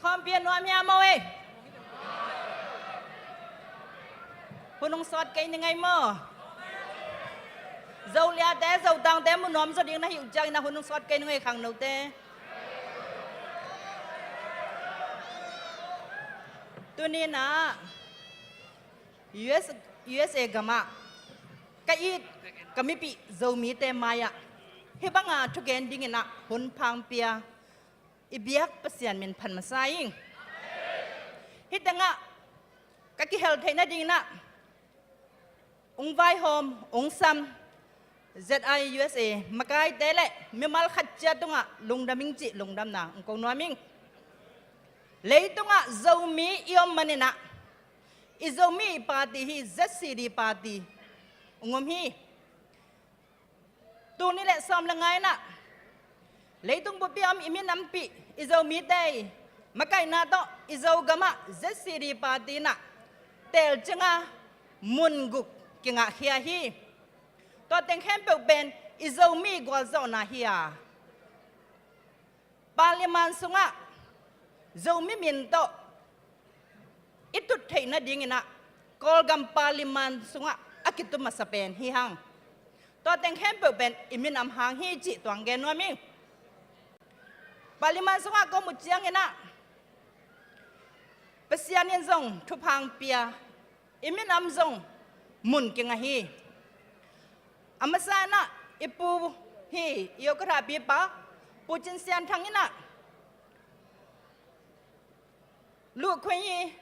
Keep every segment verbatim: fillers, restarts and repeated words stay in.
Khawmpia nuam hiam maw ei? Hun hong sawt kei ning ei maw? Zoliate, Zotangte mu nuam zaw ding na hih uh ciangin ah hun hong sawt kei ning ei khangnote. Tuni-in ah U S, U S A gamah ka it ka mipih Zomite mai-ah hih banga thugen dingin ah hun hong pia i biak Pasian min phat masa ing. Hih tengah ka kihel theih nadingin ah hong vaihawm, hong sam Z I U S A makaite le mimal khat ciat tungah lungdam ing cih lungdamna hong ko nuam ing. Leitungah Zomi i om manin ah i Zomi party hi, Z C D party hong om hi. Tul nih le sawm le nga-in ah leitung bup-a om i minampih i Zomite makaihna tawh i Zogamah Z C D party in ah teelcing a mun guk kingahkhia hi. Tua teng khempeuh pen i Zomi gualzawhna hi a, Parliament sungah Zomi min tawh i tut theih nadingin ah Kawlgam Parliament sungah a kitu masa pen hi hang. Tua teng khempeuh pen i minam hang hi cih tua hong gen nuam ing. Parliament sungah ka om uh ciangin ah Pasian in zong thupha hong pia, i minam zong mun kingah hi. A masa-in ah i pu hi, i U K T P pa Pu Cin Sian Thang in ah Luh Khun Yi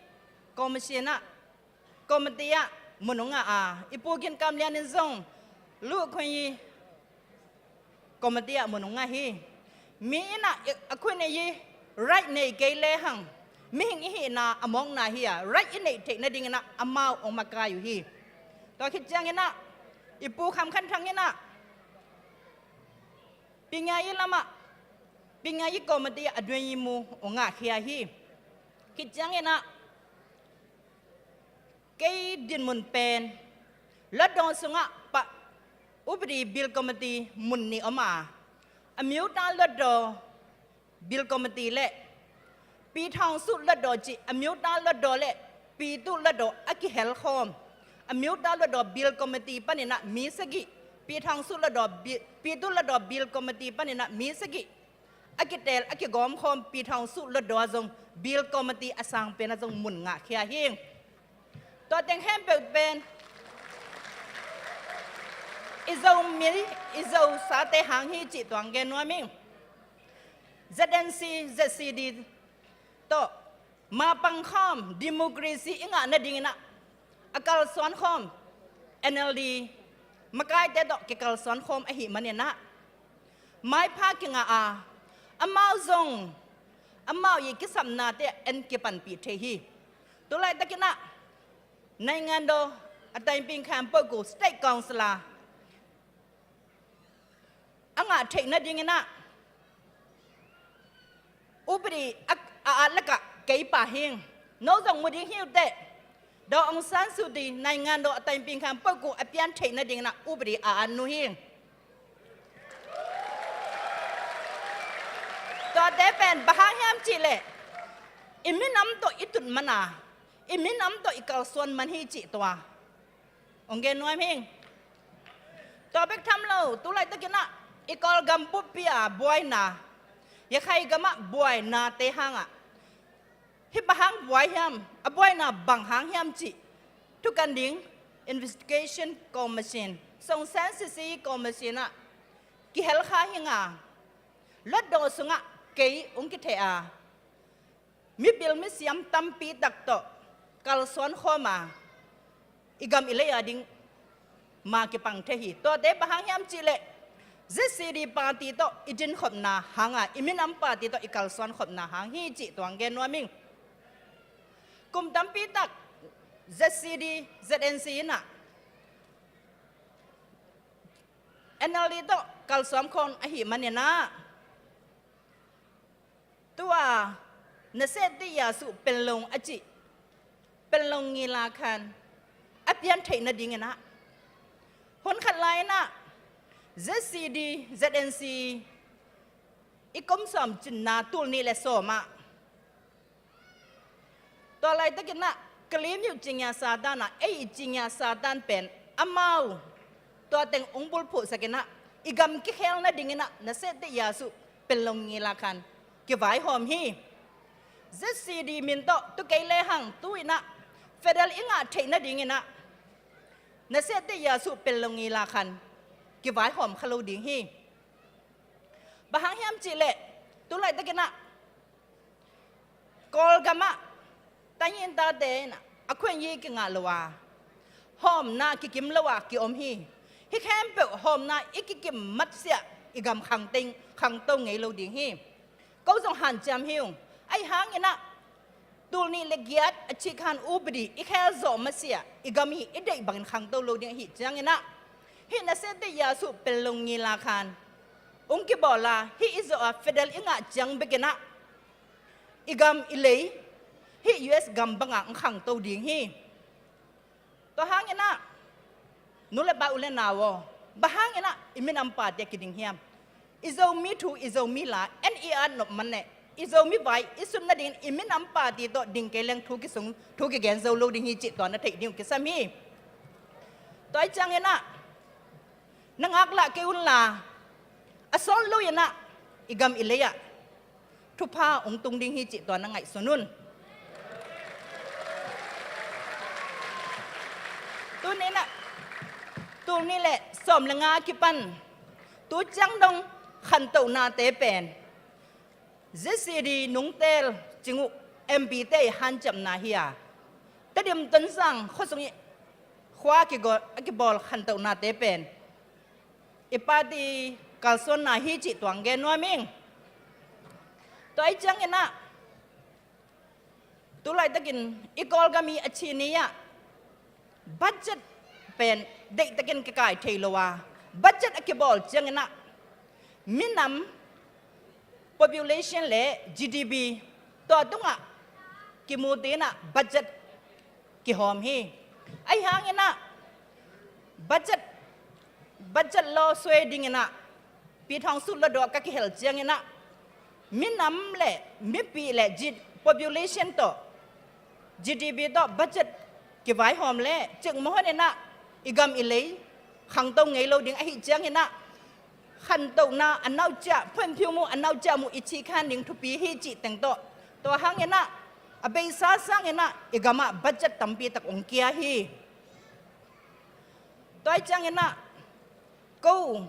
Commission ah, committee ah mun hong ngah a, i Pu Gin Kam Lian in zong Luh Khun Yi committee ah mun hong ngah hi. Mi in ah a Khun Yi right nei kei lehang mihing i hihna a mawkna hi a, right i neih theih nadingin ah amau hong makai uh hi. Tua khit ciangin ah i Pu Kham Khan Thang in ah Pyingyayi lamah Pyingyayi committee ah a duenyi mu hong ngahkhia hi. Khit ciangin ah kei dinmun pen Hluttaw sungah pa Upadi Bill Committee mun nih om a, a အမျိုးသားလွှတ်တော် Bill Committee လႄႈ ပြည်ထောင်စုလွှတ်တော် ကျိ အမျိုးသားလွှတ်တော် လႄႈ ပြည်သူ့လွှတ်တော် အကဟဲလ်ခေါမ် အမျိုးသားလွှတ်တော် Bill Committee ပၼ်န့ၣ် မီးစကံး ပြည်ထောင်စုလွှတ်တော် ပြည်သူ့လွှတ်တော် Bill Committee ပၼ်န့ၣ် မီးစကံး အကတဲလ် အကဂီမ်ခေါမ် ပြည်ထောင်စုလွှတ်တော် အစုံ Bill Committee အစံးပၼ် အစုံ မုၼ်ငါခဲအဟိင်း Tua teng khempeuh pen i Zomi, i Zosate hang hi cih tua hong gen nuam ing. Z N C, Z C D tawh mapang khawm, democracy i ngah nadingin ah a kalsuan khawm N L D makaite tawh kikalsuan khawm ahih manin ah maipha kingah a, amau zong amau i kisapnate en kipanpih thei hi. Tulaitakin ah နိုင်ငံတော်အတိုင်ပင်ခံပုဂ္ဂိုလ် State Councillor a ngah theih nadingin ah ဥပဒေ a, a at lakah kei pah hing. No zong mu ding hi uh teh, Daw Aung San Suu Kyi နိုင်ငံတော်အတိုင်ပင်ခံပုဂ္ဂိုလ် a pian theih nadingin ah ဥပဒေ a at nu hing. Tuate pen bang hang hiam cih leh i minam tawh i tut man a, i minam tawh i kalsuan man hi cih tua hong gen nuam hing. Tua bek tham lo, tulaitakin ah i Kawlgam buppi a buaina, Yakhai gamah buainate hangah hih bang hang buai hiam, a buaina bang hang hiam cih thukan ding Investigation Commission, Song San Sisi Commission ah kihel kha hing a, Hluttaw sungah kei hong kitheh a, mipil misiam tampi tak tawh kalsuan khawm a, i gam i lei a ding ma kipang thei hi. Tuate bang hang hiam cih leh Z C D party tawh i dinkhopna hang a, i minam party tawh i kalsuan khopna hang hi cih tua hong gen nuam ing. Kum tampi tak Z C D, Z N C in ah N L D tawh kalsuan khawm ahih manin ah tua na seh ti ya su Panglong a cih Panglong ညီလာခံ a pian theih nadingin ah hun khat lai-in ah Z C D, Z N C i kum sawm cinna tul nih le sawm ah Tua laitakin ah Kalim uh ciang a Satan ah, ei i ciang a Satan pen amau tua teng hong bulphuhsak in ah, i gam kikhel nadingin ah Nasihateh Yesu Pen Lo Ngila Khan kivaihawm hi. Z C D min tawh tu kei lehang tu-in ah federal i ngah theih nadingin ah Nasihateh Yesu Pen Lo Ngila Khan kivaihawm kha lo ding hi. Bang hang hiam cih leh tu laitakin ah Kawlgam ah tayin tate in ah a khuenyi kingah lo a, hawmna kikim lo a kiom hi. Hih khempeuh hawmna i kikim matsiah i gam khangteng khangto ngei lo ding hi. Ko zong hanciam hi ung. Ahi hangin ah tul nih le giat a cih khan upadi i khel zawh masiah i gam hi i deih bangin khangto lo ding ahih ciangin ah hih Nasihateh Yesu Pen Lo Ngila Khan hong kibawl a, hih i zawh a federal i ngah ciang bekin ah i gam i lei hih U S gam bangah hong khangto ding hi. Tua hangin ah nu le pa, u le nau aw, bang hangin ah i minam party a kiding hiam? I Zomi thu, i Zomi la en i at nop man leh i Zomi vai i sut nadingin i minam party tawh ding kei leng thu kisung, thu kigen zo lo ding hi cih tua na theih ding uh kisam hi. Tua ahih ciangin ah na ngaklah kei un la, a sawt lo-in ah i gam i lei ah thupha hong tung ding hi cih tua na ngaihsun un. Tuni-in ah tul nih le sawm le nga a kipan tu ciang dong khantohnate pen Z C D nungtel cing uh M P te i hanciamna hi a, Tedim Tonzang khuasung i khua a kigo-, a kibawl khantohnate pen i party kalsuanna hi cih tua hong gen nuam ing. Tua ahih ciangin ah tu laitakin i Kawlgam i a cih ni ah budget pen deihtakin kikai thei lo a, budget a kibawl ciangin ah minam population le G D P tua tungah kimu dingin ah budget kihawm hi. Ahi hangin ah budget, budget law suai dingin ah Pi Thawng Sut Hluttaw ka kihel ciangin ah minam le mipi le G-, population tawh G D P tawh budget kivaihawm le cik mawhon in ah i gam i lei khangto ngei lo ding ahih ciangin ah khantohna a nauciah, phuenphiu mu a nauciah mu i cih khan ding thupi hi cih teng tawh, tua hangin ah a beisa sangin ah i gam ah budget tampi tak hong kia hi. Tua ahih ciangin ah ko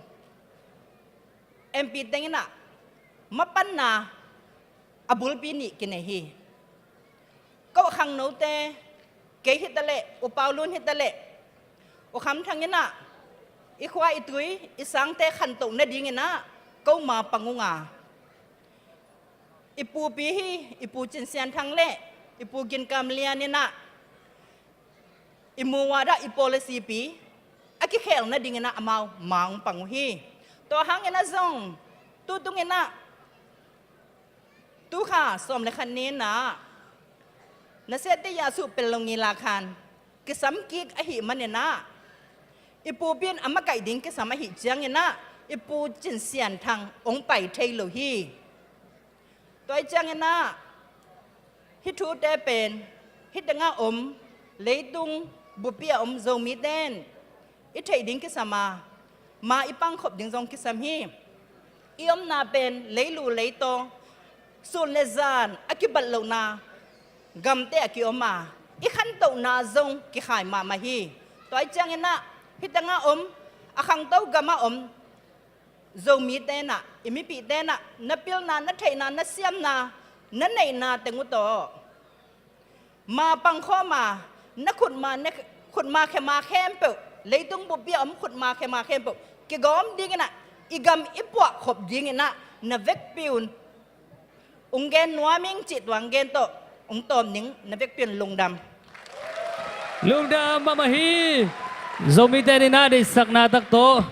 M P teng in ah mapanna a bulpi nih kinei hi. Ko khangnote, kei hi ta leh, U Pau Lun hi ta leh, U Kham Thang in ah i khua i tui i sangte khantoh nadingin ah ko ma pang ung a, i pupi hi, i Pu Cin Sian Thang le i Pu Gin Kam Lian in ah i muwada, i policy pi a kikhel nadingin ah amau ma hong pang uh hi. Tua hangin ah zong tu tungin ah tu kha sawm le khat ni-in ah Nasihateh Yesu Pen Lo Ngila Khan kisam kik ahih manin ah i pupi in a makaih ding kisam ahih ciangin ah i Pu Cin Sian Thang hong pai thei lo hi. Tua ahih ciangin ah hih thute pen hih tengah om, leitung buppi a om Zomite in i theih ding kisam a, ma i pangkhop ding zong kisam hi. I omna pen leilu leitaw, sun le zan a kibat lohna gamte a kiom a, i khantohna zong kikhai mahmah hi. Tua ahih ciangin ah hih tengah om, a khangto gamah om Zomite in ah, i mipite in ah na pilna, na theihna, na siamna, na neihna teng uh tawh ma pangkhawm a, na khutma, na khutma khema khempeuh, leitung buppi a om khutma khema khempeuh kigawm dingin ah, i gam i puahkhop dingin ah na vekpi un hong gen nuam ing cih tua hong gen tawh hong tawm ning, na vekpi un lungdam. Lungdam mahmah hi. Zomite in ah deihsakna tak tawh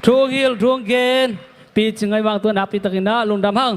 thu hong hilh, thu hong gen Pi Cing Ngai Vang tungah nakpi takin ah lungdam hang.